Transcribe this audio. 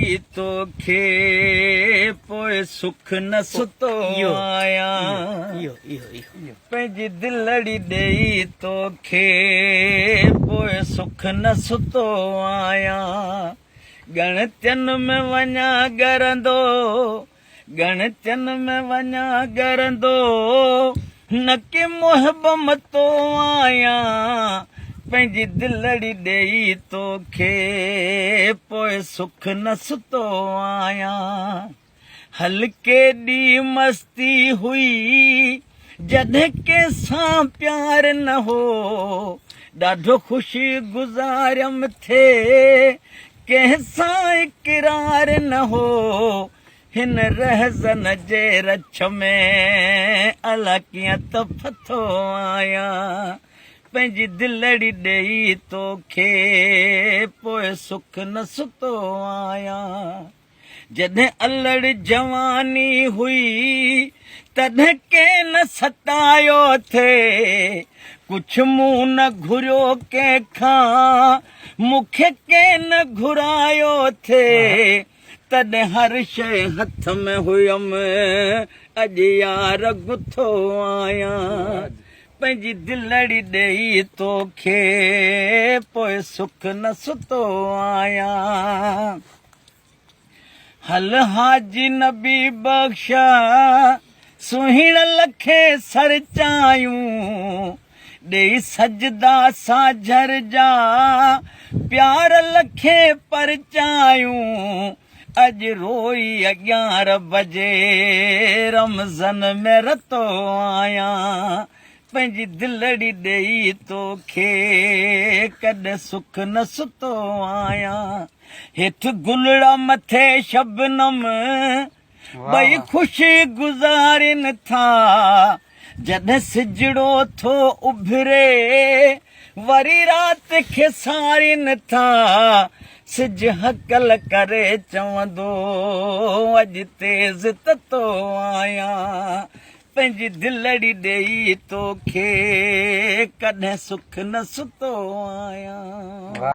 ڏيئي توکي پوء سک نه ستو آهيان. پنهنجي دلڙي ڏيئي توکي پوء سک نه ستو آهيان. ڳڻتين ۾ وڃان ڳرندو، ڳڻتين ۾ وڃان ڳرندو، نه ڪي محب متو آهيان. پنهنجي دلڙي ڏيئي توکي پوء سک نه ستو آهيان. هل ڪيڏي مستي هئي جڏهن ڪنهن سان پيار نه هو. ڏاڍو خوشي گذاريم ٿي ڪنهن سان اقرار نه هو. هن رهزن جي رڇ ۾ الا ڪيئن ته ڦٿو آهيان. پنهنجي دلڙي ڏيئي توکي پوء سک نه ستو آهيان. جڏهن الڙ جواني هئي تڏهن ڪين ستايو ٿي. ڪجهه مون نه گهريو ڪنهن کان، مون کي ڪين گهرايو ٿي. تڏهن هر شيء هٿ ۾ هيم، اڄ يار گٿو آهيان. پنهنجي دلڙي ڏيئي توکي پوء سک نه ستو آهيان. هل حاجي نبي بخش سهڻ لکين سرچايون ڏيئي سجدا ساجهر جا پيار لکين پرچايون اڄ روئي اڳيان رب جي رمزن ۾ رتو آهيان پنهنجي دلڙي ڏيئي توکي ڪڏهن سک نه ستو آهيان. هيٺ گلڙا مٿي شبنم ٻئي خوشي گذارين ٿا. جڏهن سجڙو ٿو اڀري وري رات کي سارين ٿا. سج هڪل ڪري چوندو اڄ تيز تتو آهيان. پنهنجي دلڙي ڏيئي توکي ڪڏهن سک نه ستو آهيان.